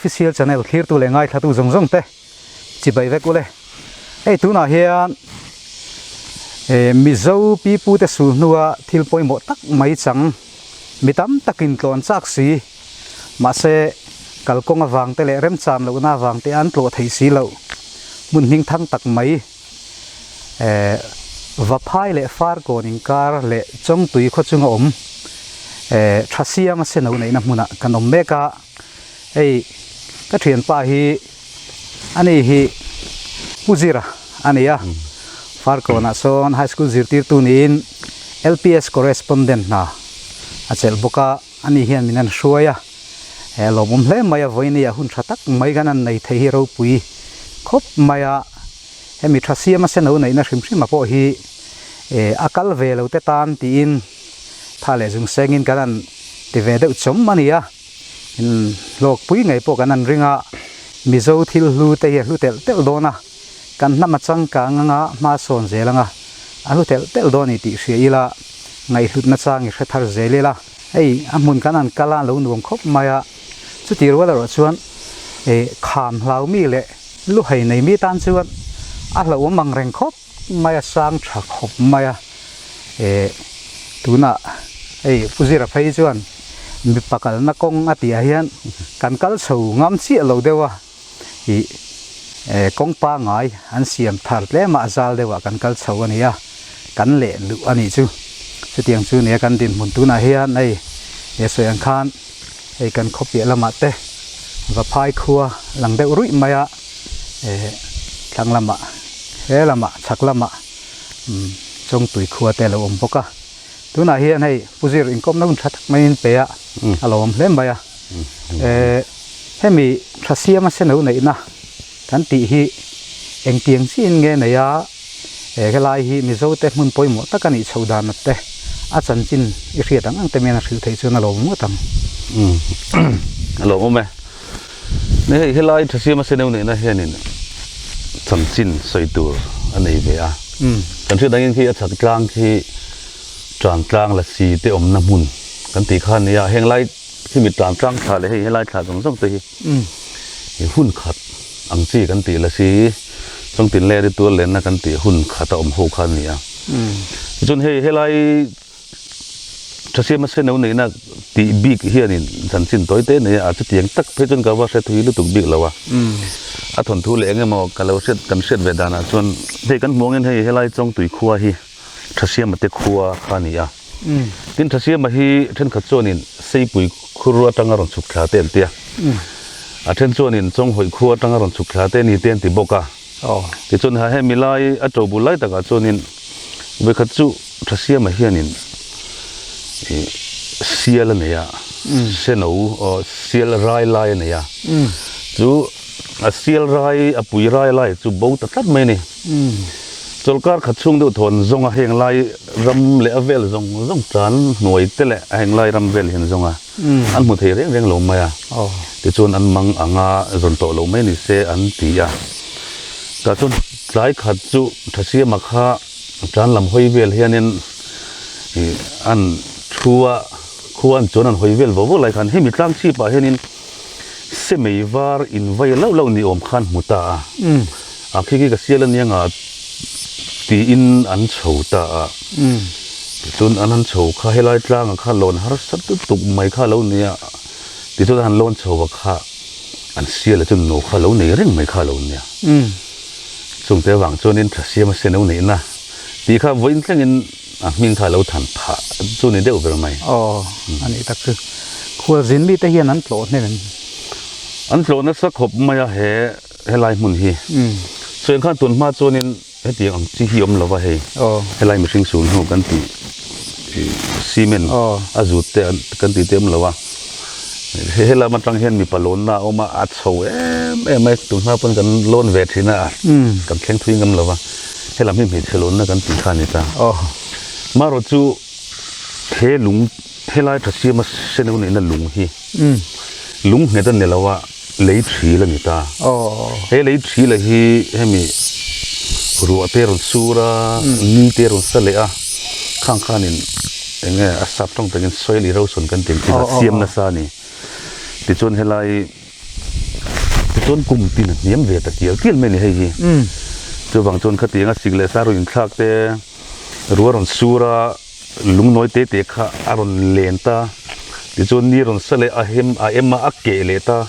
Official Channel thlirtu leh ngaithlatu zawng zawng te chibai vek ule. Hei tunah hian Mizo pipu te sul hnua thil pawimawh tak mai chang mi tam takin tlawn chak si mahse kalkawng avang te leh remchan lohna avang te an tlawh thei si loh hmun hming thang tak mai Vaphai leh Farkawn inkar leh Chawngtui khaw chunga awm tha siam a seno neihna hmunah kan awm mek a, hei ka thianpa hi ani hi Pu Zira a ni a, Farkawnah sawn High School zirtirtu niin LPS Correspondent hna a chelh bawk a, ani hian min an hruai a, he lawmawm hle mai a, vawinia hun tha tak mai kan an nei thei hi ropui khawp mai a. Hemi tha siama seno neihna hrim hrim a pawh hi a kal ve lo te tan tiin tha leh zung sengin kan han ti ve deuh chawm a ni a, hlawkpui ngei pawh kan han ring a, Mizo thil hlu te hi a hlu telh telh dawn a, kan hnam a changkang anga hma sawn zel anga a hlu telh telh dawn a ni tih hria ila ngaihhlutna chang i hre thar zel ila, hei a hmun kan han kal a lo nuam khawp mai a, chuti rual erawh chuan kham hlau mi leh Lu hei nei mi tan chuan a hlauhawm ang reng khawp mai a, sang tha khawp mai a, eh tunah hei Pu Zira phei chuan mipa kalna kawng a tih ah hian kan kal chho ngam chiah lo deuh a, ih eh kawng pangai an siam thar tlem a, a zal deuh ah kan kal chho a ni a, kan leh luh a nih chu. Chutiang chu nia kan dinhmun tunah hian hei he sawi ang khan hei kan khaw piah lamah te Vaphai khua lang deuh ruih mai a, eh thlang lamah he lamah chhak lamah umm Chawngtui khua te a lo awm bawk a. Tunah hian hei Pu Zir inkawmna hun tha tak maiin pe a, a lo awm hle mai a. Eh hemi tha siama seno neihna kan tih hi engtiang chiin nge nei a, eh helai hi Mizo te hmun pawimawh tak a nih chhoh dan te a chanchin i hriat ang ang te mian a hrilh theih chuan a lawm ngawt ang. Umm a lawmawm e. Ni hei helai tha siam a seneu neihna hianin chanchin sawi tur a nei ve a. Kan hriat angin khi a chhak tlang khi tan tlang lasi te awmna hmun kan tih kha a nia. Heng lai khi mi tan tlang thla leh hei helai thla zawng zawng te hi i hun khat ang chi kan tih lasi chawngtin leh ritual lenna kan tih hun khat a awm ho kha a ni a. Tichuan hei helai Thasiama seno neihna tih bik hianin chanchin tawi te nei a, chutiang tak phei chuan ka va hre thui lutuk bik lo a. A thawnthu leh eng emaw ka lo hriat kan hriat ve danah chuan hei kan hmuh angin hei helai Chawngtui khua hi Thasiama te khua kha a ni a. Tin Thasiama hi thenkhat chuanin Seipui khur atanga rawn chhuk thla te an ti a. A then chuanin Chawnghawih khua atanga rawn chhuk thla te ni te an ti bawk a. Tichuan hemi lai a to bul lai takah chuanin vawikhat chu Thasiama hianin ih sial a nei a, seno aw sial rai lai a nei a. Chu a sial rai a pui rai lai chu bo ta tlat mai a ni. Chawlhkar khat chhung deuh thawn zawnga heng lai ram leh a vel zawng zawng tan hnuai te leh a heng lai ram vel hian zawnga an hmu thei reng reng lo mai a. Tichuan an mang anga zawn tawh lo mai ni se an ti a. Tah chuan tlai khat chu Thasiama kha tan lam hawi vel hianin ih an thu a, khua an chuan an hawi vel vo vo lai khan hemi tlang chhipah hianin Semei var in vai lauh lauh ni awm khan hmu ta a, a khi khi ka sial ania nga tiin an chho ta a, tichuan an han chho kha helai tlangah kha lawn harsa lutuk mai kha a lo ni a, tichuan an han lawn chho a kha an sial ah chuan no kha a lo nei reng mai kha a lo nia, chungte avang chuanin tha siam a seno neihna tih kha vawiin thlengin A hming kha a lo than phah chu ni deuh ber mai. Aw, a nih tak chu. Khualzin mite hian an tlawh hnem em? An tlawh nasa khawp mai a he helai hmun hi. Sawi ang khan tun hma chuanin hetiang ang chi hi awm lo va hei. Helai mihring sul hnu kan tih cement a zut te kan tih te awm lo a. Helam atang hian mipa lawnna a awm a, a chho em em mai. Tun hma pawn kan lawn ve thin a, kan thleng thui ngam lo va. Helam hi hmeichhe lawnna kan tih kha a ni ta. Marawh chu he lung helai tha siama seneu neihna lung hi lung nghet a ni lo a, lei thil a ni ta. He lei thil a hi hemi ruah te rawn sur a, ni te rawn sa leh a, khang khanin eng nge a sap tawng takin soil erosion kan tih ang chi kha siam nasa a ni. Tichuan helai. Tichuan kum tin a hniam ve ta tial tial mai a ni hei hi. Chuvang chuan khatianga sik leh sa rawn inthlak te, ruah rawn sur a, lungnawi te te kha a rawn len ta, tichuan ni rawn sa leh a hem a em a, a keh leh ta,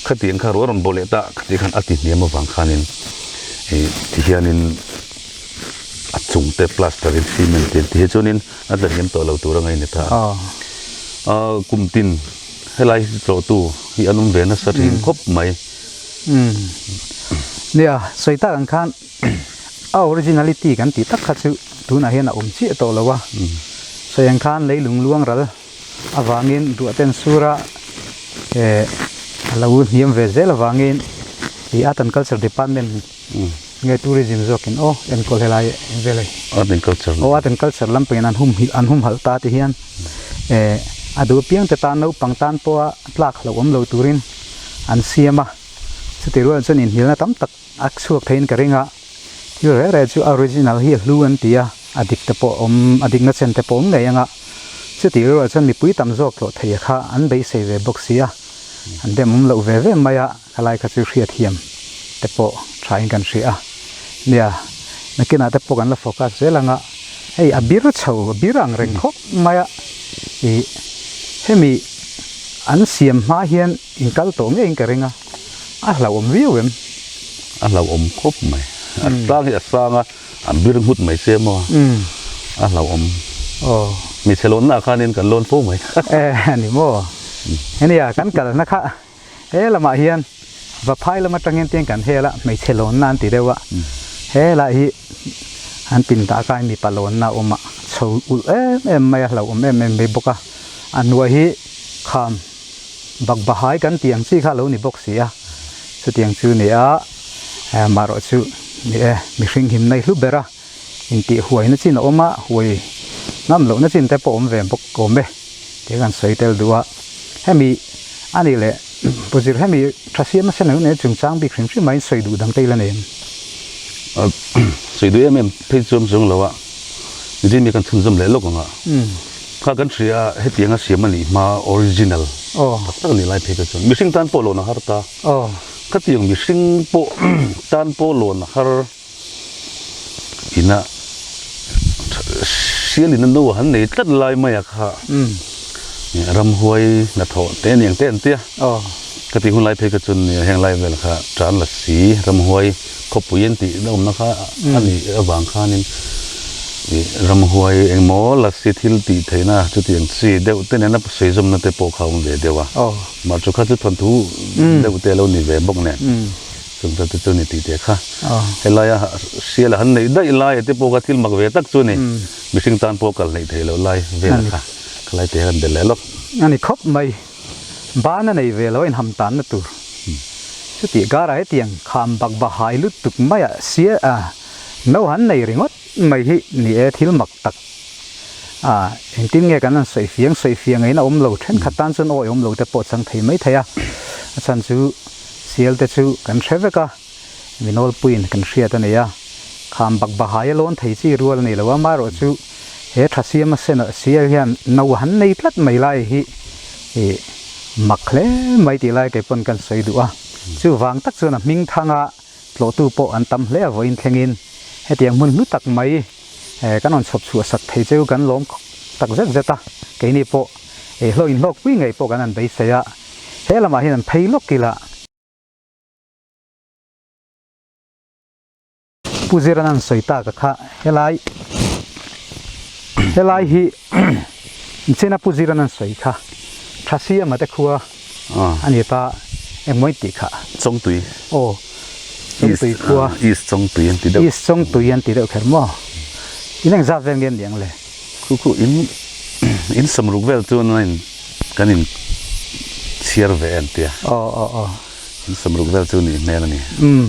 khatiang kha ruah rawn bawh leh ta, khatiang khan a ti hniam avang khanin ih tihianin a chung te plaster in cement te an ti hi chuanin a tla hniam tawh lo tur a ngaih ni ta a. Kum tin helai hi tlawhtu hi an awm ve nasa thin khawp mai. Nia, sawi tak ang khan a originality kan tih tak kha chu tunah hian a awm chiah tawh lo a. Sawi ang khan leilung luang ral avangin ruahten sura eh a lo hniam ve zel avangin ih Art and Culture Department Nge tourism zawkin aw enkawl helai eng vel a hi. Art and culture. Aw art and culture lampangin an hum an humhalh ta ti hian eh a duh apiang te tan naupang tan pawha tlak hlauh awm lo turin an siam a. Chutih rual chuan inhnialna tam tak a chhuak theiin ka ring a. Thil reh reh chu a original hi a hlu an ti a, a dik te pawh awm a dikna chen te pawh awm ngei ang a. Chutih rual chuan mipui tam zawk tlawh thei kha an beisei ve bawk si a, an dem awm loh ve ve mai a. Helai kha chu hriatthiam te pawh tha in kan hria a, nia nakinah te pawh kan la focus zel ang a, hei a bir chho a bir ang reng khawp mai a, ih hemi an siam hma hian in kal tawh ngeiin ka ring a, a hlauhawm viau em? A hlauhawm khawp mai, a tlang hi a sang a, a bir nghut mai se maw a hlauhawm. Aw. Hmeichhe lawnna ah khanin kan lawn fo mai. E ni maw, henia kan kalna kha. He lamah hian Vaphai lam atangin tiang kan hel a, hmeichhe lawnna an ti deuh a. He lah hi an pin dah kai mipa lawnna a awm a, chho ulh em em mai a, hlauhawm em em mai bawk a. A hnuai hi kham bakbahai kan tih ang chi kha a lo ni bawk si a, chutiang chu ni a, marawh chu ni e, mihring himna i hlu ber a, intih huaina chin a awm a, huai ngam lohna chin te pawh a awm ve bawk awm e tih kan sawi tel duh a. Hemi a nih leh Pu Zir hemi tha siam nasa neuh neuh chungchang bik hrim hrim aiin sawi duh dang te ila nei em? Sawi duh em em phei chuan zawng lo a, nitin mi kan chhunzawm leh lawk ang a. Kha kan hria a hetiang a siam a nih hma original tak tak a nih lai phei kha chuan mihring tan pawh lawn a har ta. Khatiang mihring pawh tan pawh lawn a har. Ina sialin a no han nei tlat lai mai a kha ramhuai hnathawh te aniang te an tia ka tih hun lai phei kha chuan heng lai vel kha tan la si ramhuai khawpui an tih na awmna kha a nih avang khanin ramhuai engmaw la si thil tih theihna chutiang chi deuh te nena sawi zawmna te pawh kha a awm ve deuh a mah chu kha chu thawnthu deuh te a lo ni ve bawk nen. Chungte te chu ni tih teh kha. Helaia sial a han neih daih lai te pawh kha thil mak ve tak chu ni. Mihring tan pawh kal hleih theih loh lai vel a kha. Khalai te han bel leh lawk. A ni khawp mai. Ban a nei ve lo a inham tanna tur. Chutih karah hetiang kham bak bahai lutuk maiah sia a no han nei ringawt mai hi ni e thil mak tak. A engtin nge kan han sawi fiang sawi fiang ngeiin a awm lo. Thenkhat tan chuan awi awm lo te pawh chang thei mai thei a. A chhan chu. Sial te chu kan hre vek a, mi nawlpuiin kan hriat a nei a, kham bak bahai a lawn thei chi rual a nei lo a, amaherawh chu he tha siam a sen ah sial hian no han nei tlat mai lai hi ih mak hle mai tih lai kei pawn kan sawi duh a, chuvang tak chuan a hming thanga tlawhtu pawh an tam hle a vawiin thlengin hetiang hmun hlu tak mai kan rawn chhawp chhuah sak thei cheu kan lawm tak zet zet a, keini pawh hlawh inhlawkpui ngei pawh kan han beisei a. He lamah hian an phei lawk ila. Pu Ziran an sawi tak a kha helai helai hi inchena Pu Ziran an sawi kha tha siama te khua a ni ta engmaw tih kha. Chawngtui. Aw Chawngtui khua. East Chawngtui an ti deuh. East Chawngtui an ti deuh kher maw. In engzat vel nge an ni ang le? Khu khu in in samruk vel chuan a in. Kan in chhiar ve em tia. Aw aw aw. In samruk vel chu nih hmel a ni. Umm.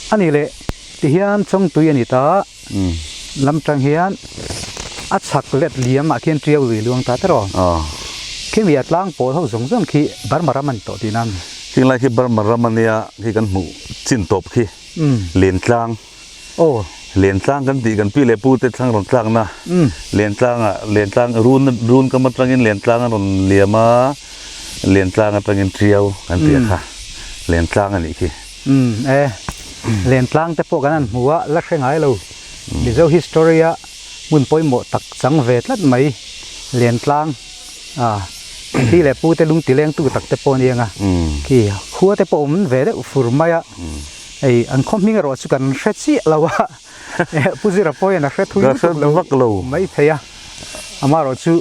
A nih leh tihian chawngtui a ni ta. Umm. Lam tang hian a chhak let liam ah khian tiau lui luang ta teraw. Aw. Khimi a tlang pawl ho zawng zawng khi Burma ram a ni tawh tihna a ni. Khing lai khi Burma ram a nia khi kan hmuh chin tawp khi. Umm. Lentlang. Aw. Lentlang kan tih kan pi leh pu te thlang rawn tlakna Lentlangah Lentlang run run kam atangin Lentlang a rawn liam a Lentlang atangin Tiau kan tih a kha. Lentlang a nih khi. Umm e, Lentlang te pawh kan han hmu a, la hre ngai lo. Mizo history a hmun pawimawh tak chang ve tlat mai Lentlang a pi leh pu te lung ti leng tu tak te pawh a ni ang a, khi khua te pawh awm ve deuh fur mai a, hei an khaw hming erawh chu kan hre chiah lo a, Pu Zira pawhin a hre thui lutuk lo mai thei a, amaherawh chu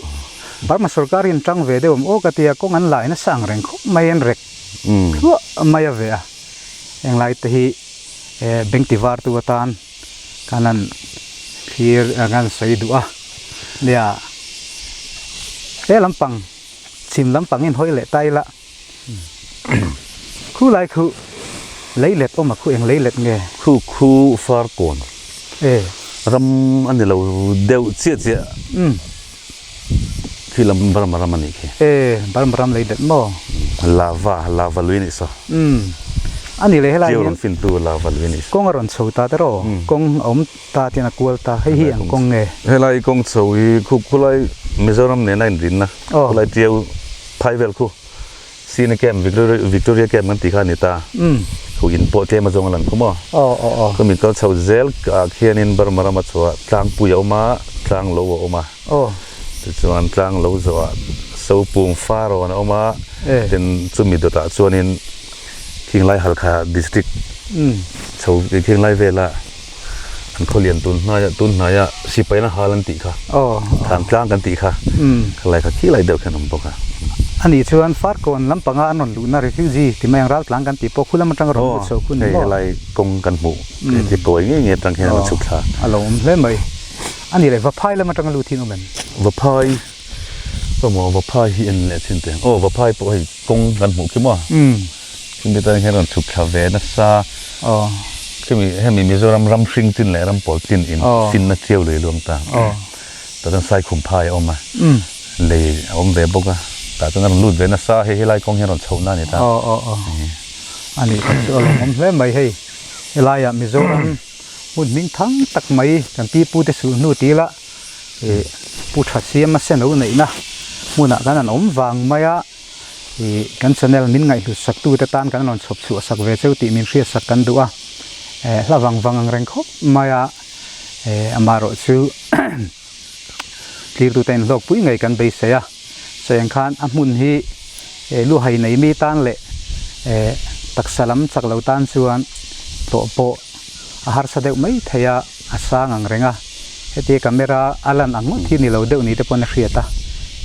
Burma sorkar in tang ve deuh awm aw ka ti a, kawng an lai nasa ang reng khawp mai an rek thluah mai a ve a, englai te hi bank ti var tu atan kan han thlir kan han sawi duh a, nia he lampang chhim lampang in hawi leh ta ila Khu lai khu leilet awm a khu eng leilet nge? Khu khu Farkawn ram a ni lo deuh chiah chiah. Khi lam Burma ram a nih khi. E Burma ram leilet maw? Lava, lava lui a nih saw. A nih leh helai hian. Chiu rawn fintu lava lui a nih saw. Kawng a rawn chho ta tiraw? Kawng a awm ta tian a kual ta. Hei hi eng kawng nge? Helai kawng chho hi khu khulai Mizoram nena inrinna khulai Tiau phai vel khu. Sina camp Victoria camp kan tih kha a ni ta. Khu in pawh tlem a zawng a lan khum aw. Khu min kal chho zel ah khianin Burma rama chhuah tlangpui a awm a, tlang lo a awm a. Tichuan tlang lo zawhah Sopung Farawn a awm a, tin chumi dawtah chuanin Khinglai Halkha district chho Khinglai vela An khaw lian tun hnaia tun hnaia sipaina hal an tih kha thlan tlang kan tih kha khalai kha khilai deuh khian awm bawk a. A nih chuan Farkawn lampanga an rawn luhna refugee ti mai ang ral tlang kan tih pawh khu lam atanga rawn lut chho khu ni maw? Hei helai kawng kan hmuh heti kawi ngei ngei atang hian an chhuk thla. A lo awm hle mai. A nih leh Vaphai lam atanga lut hi an awm em? Vaphai emaw Vaphai hi en leh chin teh ang. Aw Vaphai pawh hei kawng kan hmuh khi maw? Chumi tan hian rawn chhuk thla ve nasa. Chumi hemi Mizoram ram hring chin leh ram pawl chin in finna chiau lui luang ta. Tah chuan Saikhum phai a awm a, lei a awm ve bawk a, tah chuan a rawn lut ve nasa hei helai kawng hian rawn chhoh na a ni ta. A nih tak chu a lawmawm hle mai hei. Helaiah Mizoram hmun hming thang tak mai kan pi pu te sulhnu ti ila Pu Thasiama Seno neihna hmunah kan han awm vang mai a. Ih kan channel min ngaihhlut sak tu te tan kan rawn chhawp chhuah sak ve cheu tih min hriat sak kan duh a, eh hla vang vang ang reng khawp mai a, eh amaherawh chu tlirtu te inhlawk pui ngei kan beisei a, sawi ang khan a hmun hi eh luhai nei mi tan leh eh taksa lam chak lo tan chuan tlawh pawh a harsa deuh mai thei a, a sang ang reng a, heti camera a lan ang ngawt hi ni lo deuh ni te pawn a hriat a,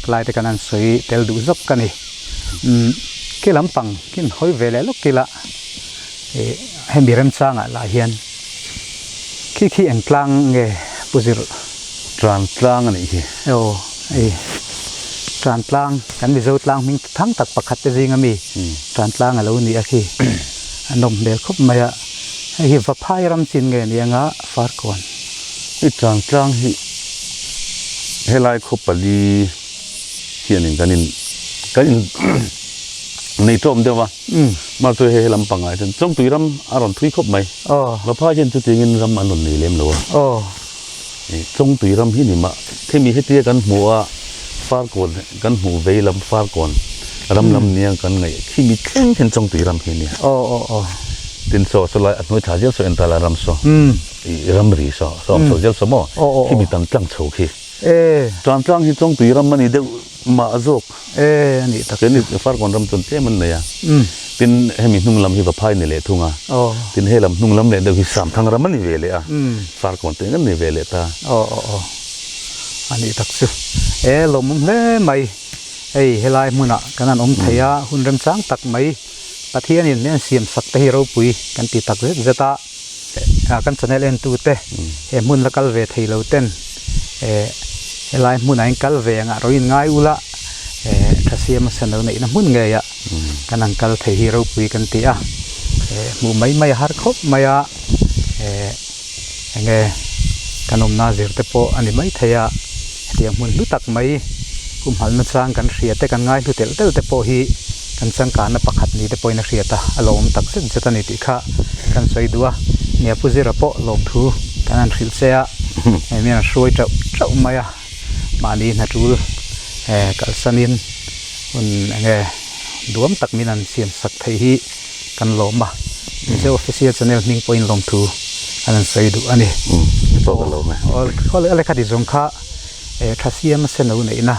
tlai te kan han sawi tel duh zawk ka ni. Umm khi lampang khi an hawi ve leh lawk ila ih hemi remchangah lah hian khi khi eng tlang nge pu zir? Tlan tlang a nih hi. Aw ei tlan tlang kan Mizo tlang hming thang tak pakhat te zinga mi tlan tlang a lo ni a khi a nawm hmel khawp mai a. Hei hi Vaphai ram chin nge ni anga Farkawn. I tlang tlang hi helai khaw pali hianin kan in kan in nei tawm deuh a mah chu hei helam pangah hian Chawngtui ram a rawn thui khawp mai. Vaphai hian chutiangin ram an rawn nei lem lo a. Chawngtui ram hi ni mah khemi hetia kan hmuh a Farkawn kan hmuh vei lam Farkawn ram lam nia kan ngaih khimi thleng hian Chawngtui ram hi a nia. Tin saw saw lai a hnuai thla zel saw en ta la ram saw ih ramri saw saw awm chho zel saw maw khimi tam tlang chho khi. Tan tlang hi Chawngtui ram a ni deuh mah zawk. Keini Farkawn ram chuan tlem an nei a. Tin hemi hnung lam hi Vaphai ni leh thung a. Tin he lam hnung lam leh deuh hi Samthang ram a ni ve leh a. Farkawn te eng an ni ve leh ta. A nih tak chu. E lawmawm hle mai. Hei helai hmunah kan han awm thei a, hun remchang tak mai Pathianin min siam sak te hi ropui kan ti tak zet zet a. Kan channel entute he hmun la kal ve thei lo ten helai hmunah in kal ve angah rawh in ngai ula tha siam a san lo neihna hmun ngeiah kan han kal thei hi ropui kan ti a. Hmuh mai mai a har khawp mai a enge kan awmna zir te pawh a ni mai thei a hetiang hmun hlu tak mai humhalhna chang kan hria te kan ngai hlu telh telh te pawh hi kan changkanna pakhat ni te pawhin a hriat a a lawm tak zet zet a ni tih kha kan sawi duh a nia Pu Zira pawh lawmthu kan han hrilh che a hei mian a hruai teuh teuh mai a mahni hna tul kalsanin hun enge duam tak min han siam sak theih hi. Kan lawm a, Mizo Official Channel hming pawhin lawmthu an rawn sawi duh a ni. Umm, pawh ka lawm e. Aw, a lehkha ti zawng kha Thasiama Seno neihna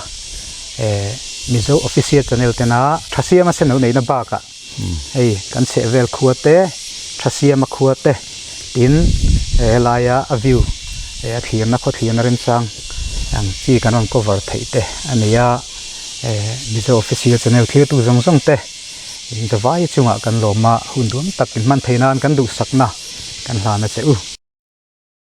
Mizo Official Channel tena Thasiama Seno neihna bakah hei kan chhehvel khua te, Thasiama khua te tin helaia a view a thlirna khaw thlirna remchang ang chi kan rawn cover theih te a ni a, Mizo Official Channel thlirtu zawng zawng te. Zavai chungah kan lawm a, hun duam tak in hman theih nan kan duhsakna kan hlan a che u.